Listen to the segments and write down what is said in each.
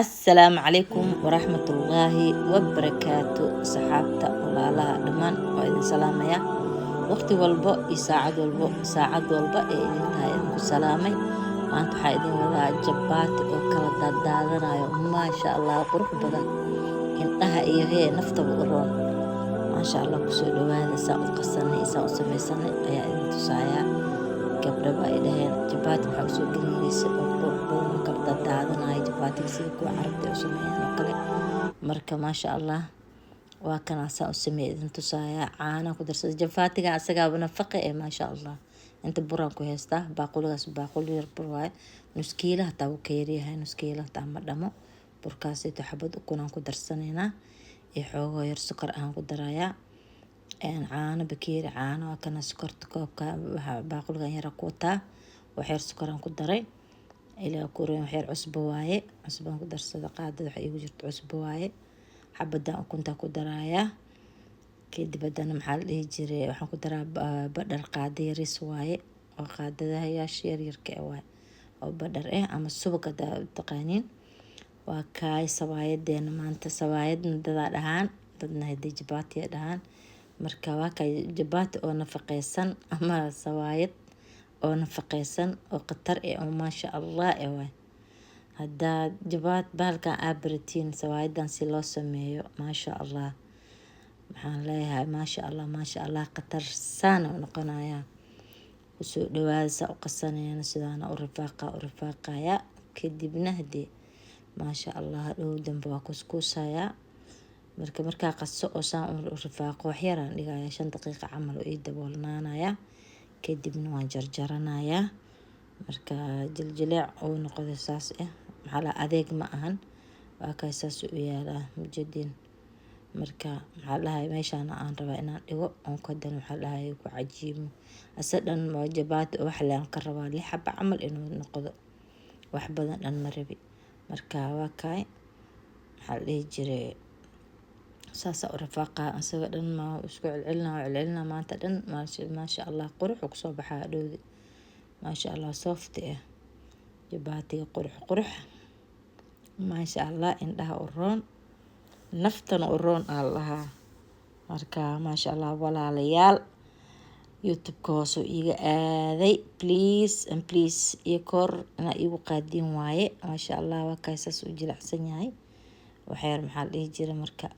Assalaamu calaykum waraxmatullaahi wabarakaatu. Saxaabta, walaalaha dhammaan waa idin salaamaya waqti walbo iyo saacad walbo, saacad walba ee idin tahay idinku salaamay. Maanta waxaa idin wadaa jabaati oo kala daadaadanayo, maasha Allah, qurux badan, indhaha iyo hee naftaba u roon, maasha Allah. Kusoo dhawaada. Saa u qasanay, saa u samaysanay ayaa idin tusayaa. Gabdhaba ay dhaheen, jabaati maxaa usoo gelin weyse oo qurux badan oo kala daadaadanayo, jabaatiga sida kuwa Carabta ay u sameeyaan oo kale? Marka maasha Allah, waa kanaa saa u sameeya idin tusayaa. Caana ku darsada jabaatiga, asagaaba nafaqa eh, maasha Allah. Inta buraan ku haystaa, baaquligaas baaquli yar bur waaye, nus kiilo hataa wuu ka yaryahay, nus kiilo hataa ma dhamo burkaasito. Xabad ukunaan ku darsanaynaa iyo xoogoo yar sokor aan ku darayaa, caano bakeeri caano waa kana. Sokorta koobka baaquligan yara ku wataa, waxyar sokoraan ku daray ilaa kuren. Waxyar cusbo waaye, cusbaan ku darsada, qaadada waxa iigu jirta cusbo waaye. Xabadan ukuntaa ku darayaa. Kadib haddana, maxaa la dhihi jiray, waxaan ku daraa badhar, qaada yaris waaye, oo qaadadayaasha yaryarka eh waaye, oo badhar eh ama subag hadaa taqaaniin. Waa kaay sabaayadeena maanta. Sabaayadna dadaa dhahaan, dadna hadii jabaatiya dhahaan. Marka waa kaay jabaati oo nafaqeysan ama sabaayad oo nafaqeysan oo khatar eh oo maasha Allah eh waay. Haddaad jabaat bahalkan aa baratiin, sabaayadan si loo sameeyo, maasha Allah, maxaan leeyahay, maasha Allah, maasha Allah, khatar saana u noqonayaa. Kusoo dhawaada. Saa u qasanayana, sidaana u rifaaqa u rifaaqaya. Kadibna hadee, maasha Allah, hadhow dambe waa kuskuusayaa. Marka markaa qaso oo saan u rifaaqo, waxyaraan dhigaya, 5 daqiiqa camal oo ii daboolnaanaya. Kadibna waan jarjaranayaa. Marka jiljileec uu noqdo saas ah, maxaa la adeeg ma ahan, waa kaas saas u yaalaa mujeedin. Marka maxaa dhahay, meeshaan aan rabaa inaan dhigo oon kadan, waxaa dhahay, ku cajiimo ase dhan. Waa jabaati oo wax leen ka rabaa lix xaba camal inuu noqdo, wax badan dhan ma rabi. Marka waa kaay, maxaa la dhihi jiray, saasa u rafaaqa asaga dhan. Ma isku celcelinaa, celcelinaa maanta dhan. Maasha Allah, qurux kusoo baxaa dhowdi, maasha Allah, soft ah jabaatiga, qurux qurux, maasha Allah, indhaha u roon, naftana u roon aa lahaa. Marka maasha Allah, walaalayaal, YouTube-ka hoosuu iiga aaday, please and please, iyo kor inaa iigu qaadiin waaye. Maasha Allah, waa kaay saas u jilicsan yahay waxyar, maxaa la dhihi jira. Marka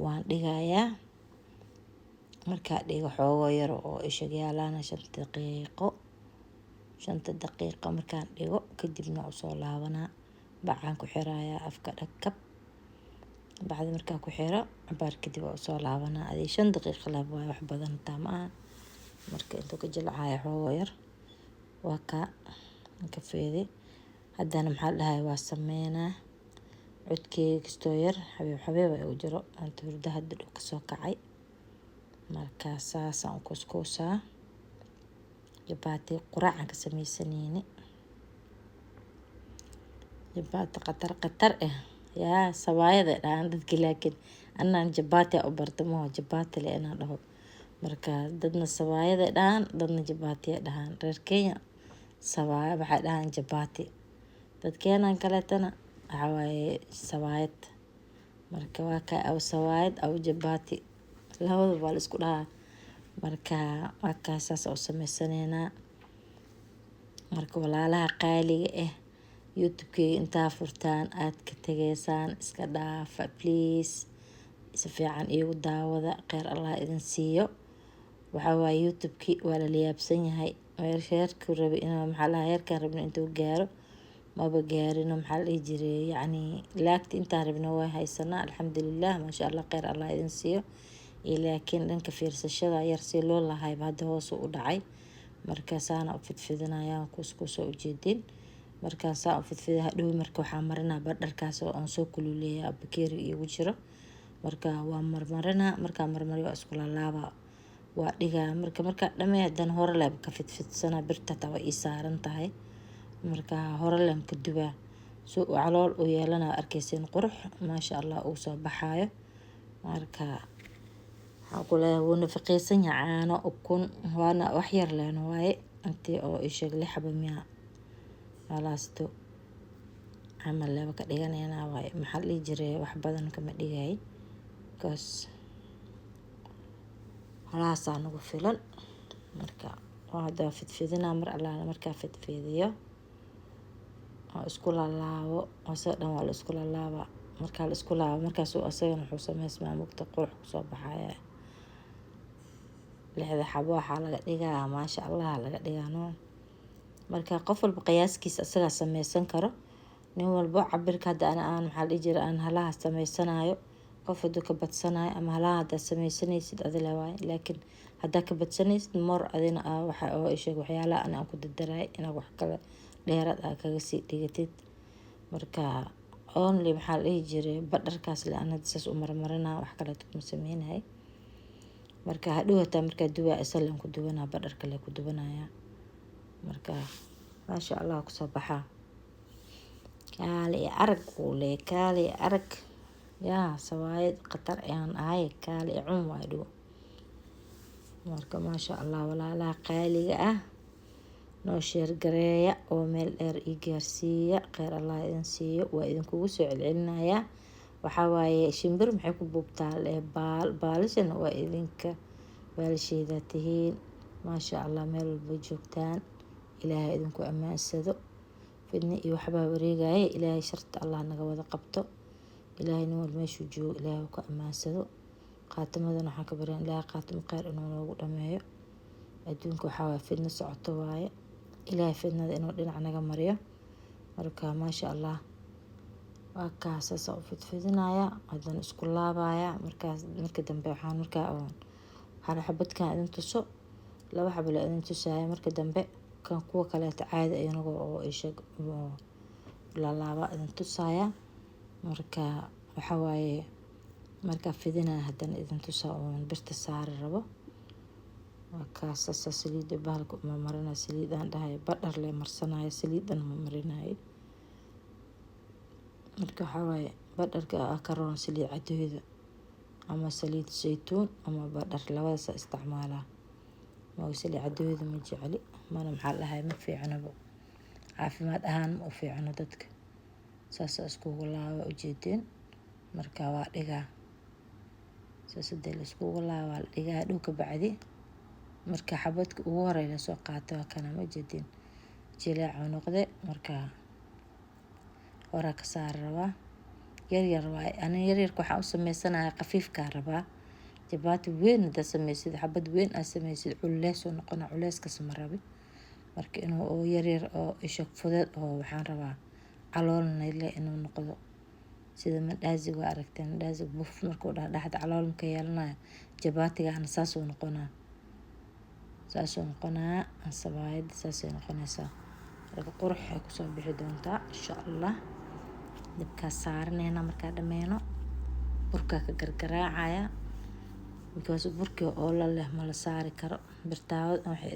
waan dhigayaa. Markaa dhigo xoogo yar oo ishag yaalaana 5 daqiiqo, 5-ta daqiiqo markaan dhigo kadibna usoo laabanaa. Bacaan ku xirayaa afka, dhagkab bacda. Markaa ku xiro cabaar kadib waa usoo laabanaa. Adii 5 daqiiqo lab waaye, wax badan taa ma aha. Marka intuu ka jilcaayo xoogo yar, waa kaa ka feeday. Haddana, maxaa la dhahay, waa sameynaa. Codkeyga kastoo yar xabeeb xabeeb ay u jiro, anta hurda hadda dhow kasoo kacay. Marka saasaan u kuskuusaa jabaati quraacan ka sameysaneyni, jabaati khatar khatar ah yaa sabaayada dhahaan dadki, laakiin anaan jabaati u barta maho, jabaati le inaan dhaho. Marka dadna sabaayada dhahaan, dadna jabaatiya dhahaan. Reer Kenya sabaaya waxay dhahaan jabaati, dadkeenan kaleetana waxaa waaye sabaayad. Marka waa ka aw sabaayad aw jabaati, labadaba waa la isku dhahaa. Marka waa kaa saas u sameysaneynaa. Marka walaalaha qaaliga ah, YouTube-keyga intaa furtaan aad ka tageysaan, iska dhaafa please. Si fiican iigu daawada, kheyr Allah idin siiyo. Waxaa waaye, YouTube-kii waa lala yaabsan yahay. Heerkuu rabay inuu, maxaa lahaa, heerkaan rabno intuu gaaro maba gaarino. Maxaa la dhihi jiray, yacni laagta intaan rabno waa haysanaa, alxamdulilah, maasha Allah, kheyr Allah idin siiyo. Laakiin dhanka fiirsashada yar si loo lahayba hadda hoos u dhacay. Marka saana u fidfidinaya, kuuskuusoo ujeedin. Markaan saa u fidfida hadhow, marka waxaa marinaa badharkaas oo aan soo kululeeya, bakeeri iigu jiro. Marka waa marmarinaa. Markaa marmariyo, waa isku laalaabaa, waa dhigaa. Marka markaa dhamey, haddana hore leeb ka fidfidsanaa, birta hataa waa ii saaran tahay. Marka hore leem ka dubaa si uu calool u yeelana, arkeysin qurux, maasha Allah, uu soo baxaayo. Marka waxaan ku leeyahay, wuu nafaqeysan yahay, caano, ukun, waana wax yar leen waaye. Intii oo isheeg lix xabo miyaa alaasto. Camal leba ka dhiganeynaa waaye. Maxaa la dhihi jiray, wax badan kama dhigay because halahaasaa nagu filan. Marka waa hadda fidfidinaa. Mar allaala markaa fidfidiyo oo isku laalaabo, asaga dhan waa la isku laalaabaa. Markaa la isku laabo, markaas asagana wuxuu sameysmaa mugta qurux kusoo baxaya. Lixda xabo waxaa laga dhigaa, maasha Allah, laga dhigaa no. Marka qof walba qiyaaskiisa asagaa sameysan karo, nin walbo cabirka. Hadda ana aan, maxaa la dhihi jiray, aan halaha sameysanayo, qof hadduu ka badsanayo ama halaha haddaad sameysanaysid adile waaye, laakiin haddaa ka badsanaysid more adina waxa oo isheeg waxyaalaha ani aan ku dardaraay inaad wax kale dheeraad ah kaga sii dhigatid. Marka only, maxaa la dhihi jiray, butterkaas le aan hadda saas u marmarinaa, wax kaleeto kuma sameynahay. Marka hadhow hataa markaa duwaa isalan ku duwanaa, butterka le ku duwanaya. Marka maasha Allah kusoo baxaa, kaali iyo arag uu le, kaali iyo arag yaa sawaayad khatar ayaan ahay, kaali iyo cun waay dhow. Marka maasha Allah, walaalaha qaaliga ah, noo share gareeya oo meel dheer ii gaarsiiya. Kheyr Allah idin siiyo. Waa idinkugu soo celcelinayaa. Waxaa waaye, shimbir maxay ku buubtaa baal? Baalishana waa idinka, baalasheeda tihiin. Maasha Allah, meel walba joogtaan Ilaahay idinku ammaansado. Fidni iyo waxbaa wareegaya, Ilaahay sharta Allah naga wada qabto. Ilaahay nin walba meeshuu joogo Ilaahay ku ammaansado. Qaatimadan waxaan ka baryan Ilaahay qaatimo kheyr inuu noogu dhameeyo. Adduunka waxaa waaye fidno socoto waaye, Ilaahay fidnada inuu dhinac naga mariyo. Marka maasha Allah, waa kaas, saasa u fidfidinaya, haddana isku laabaya. Markaas marka dambe waxaan markaa hal xabadkan idin tuso, laba xabo la idin tusaya. Marka dambe kan kuwa kaleeto caadi iyanaga oo isheg laalaaba idin tusaya. Marka waxa waaye, markaa fidinaya haddana idin tusaa oon birta saari rabo. Waa kaas, saasa saliida bahalka uma marinaya, saliid aan dhahay, butter le marsanaya, saliidan ma marinayo. Marka waxaa waaye, butterka ka roon saliid cadooyda ama saliid saytuun ama butter, labadaas isticmaalaa. Waa saliid cadooyda ma jecli, mana, maxaa la dhahay, ma fiicnaba, caafimaad ahaan ma u fiicno dadka. Saasa iskugu laaba, ujeedeen. Marka waa dhigaa saas, hadii la iskugu laaba waa la dhigaa dhow. Ka bacdi marka xabadka ugu horey lasoo qaato waa kana, ma jeedin, jileecuu noqde. Marka horaa ka saari rabaa, yaryar waaye. Ani yaryarka waxaan u sameysanaya khafiifkaa rabaa. Jabaati weyn hadaa sameysid, xabad weyn aa sameysid, culeys oo noqona, culeyskaas ma rabi. Marka inuu oo yaryar oo isha fudeed oo waxaan rabaa caloolna leh inuu noqdo, sida mandaaziga. Waa aragteen mandaaziga, buf markuu dhaha dhexda calool ka yeelanayo. Jabaatigana saasuu noqonaa, saasuu noqonaa. Sabaayadda saasay noqonaysaa. Marka qurux ay kusoo bixi doontaa insha Allah. Dabkaa saaranayna markaa dhameyno, burkaa ka gargaraacaya because burkii oo la leh ma la saari karo birtaawad. Waxay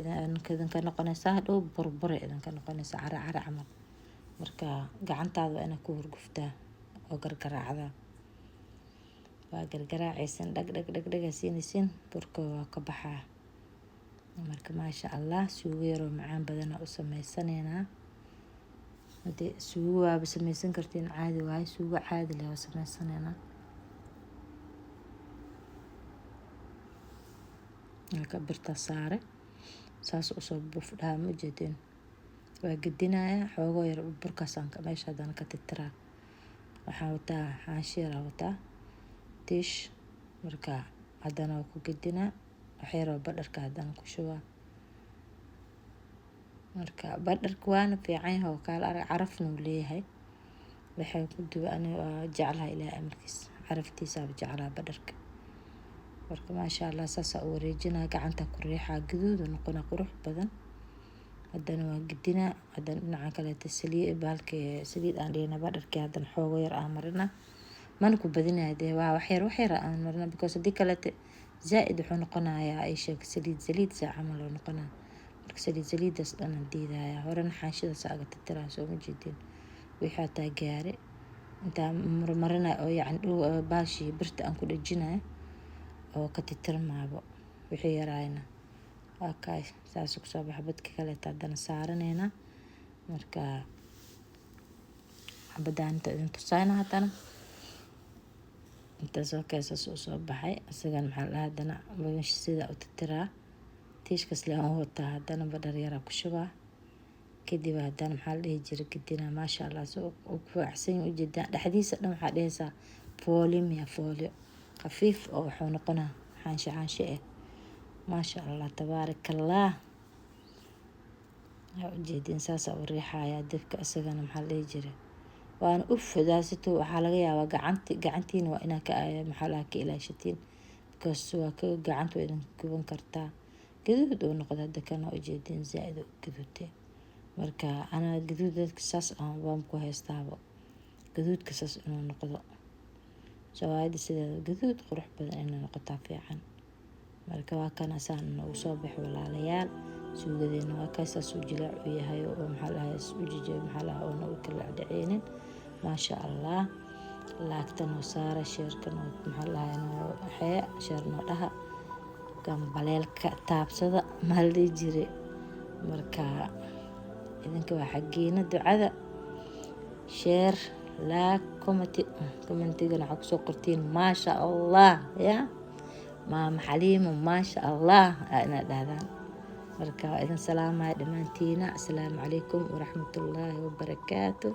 idinka noqonaysaa hadhow burburay idinka noqonaysaa, cara cara camal. Marka gacantaada waa inaad ku hurguftaa oo gargaraacdaa. Waa gargaraacaysan, dhag dhag dhag dhaga siinaysin, burka waa ka baxaa. Marka maasha Allah, suugo yaroo macaan badana u sameysanaynaa. Hadii suugo waaba sameysan kartiin, caadi waaye, suugo caadi leh waa sameysanaynaa. Marka birta saare, saas usoo buuf dhaha, ma ujeedin? Waa gedinayaa xoogoo yar burkaasaan meesha haddana ka tirtiraa. Waxaan wataa xaashi yar wataa, tiish. Marka haddana waa ku gedinaa, wax yaroo butterka haddana ku shubaa. Marka butterka waana fiican yahay oo kaala arag, carafna uu leeyahay. Waxay ku duba ani waa jeclahay, Ilaahay amarkiis, caraftiisaaba jeclaa butterka. Marka maasha Allah, saasaa u wareejinaa, gacanta ku riixaa, gaduud uu noqonaa, qurux badan. Haddana waa gedinaa, haddana dhinaca kaleeta saliid, bahalka saliid aan dhihina, butterkii haddana xoogo yar aan marina, mana ku badinaya dee, waa wax yar, wax yar aan marina, because haddii kaleete zaa-id wuxuu noqonayaa, ay sheeg, saliid saliid saa camal oo noqonaa. Marka saliid saliidaas dhan aan diidaya, horena xaashidaas aga tirtiraa. Soo ma jeedin wixii hataa gaare intaa marmarinayo oo yacni baashii birta aan ku dhejinayo oo ka titirmaabo wixii yaraayna. Waa kaay, saas kusoo baxa. Badka kaleeta haddana saaraneynaa. Marka Xabadaan inta idin tusayna haddana intaas oo kale saas uu soo baxay. Isagan maxaa la haddana sida u titiraa, tiishkas le aan wataa. Haddana badhar yaraa ku shubaa, kadib haddana maxaa la dhihi jiray, kadina maasha Allah, si u kufaacsan ujeedaan. Dhexdiisa dhan waxaa dhehaysaa foolio miya, foolio khafiif oo wuxuu noqonaa xaanshe xaanshe eh. Maasha Allah, tabaarakallah. Waxaa ujeedin saasa u riixaya dabka. Isagana maxaa la dhihi jiray, waana u fudaasito. Waxaa laga yaabaa gacanti, gacantiina waa inaa ka, maxaa lahaa, ka ilaashatiin, because waa ka gacanta waa idin guban kartaa. Gaduud uu noqda hadda kana, ujeedin, zaa-id u gaduutay. Marka anaa gaduud dadka saas aan waan ku haystaaba, gaduudka saas inuu noqdo. Sawaayada sideeda gaduud qurux badan inay noqotaa fiican. Marka waa kana saan noogu soo baxay, walaalayaal. Suugadeena waa kaa saas u jilaac u yahay oo maxaa lahaa u jijay, maxaa lahaa, oona u kala dhaceynin. Maasha Allah, like-ta noo saara, share-ka noo, maxaa lahaa, noo xee, share noo dhaha, gambaleelka taabsada, maxaa la dhihi jiray. Marka idinka waa xaggiina ducada, share, like, comment. Commentigana waxaa kusoo qortiin "maasha Allah", ya Maama Xaliimo, maasha Allah aa inaad dhahdaan. Marka waa idin salaamaya dhammaantiina. Asalaamu calaykum waraxmatullaahi wabarakaatu.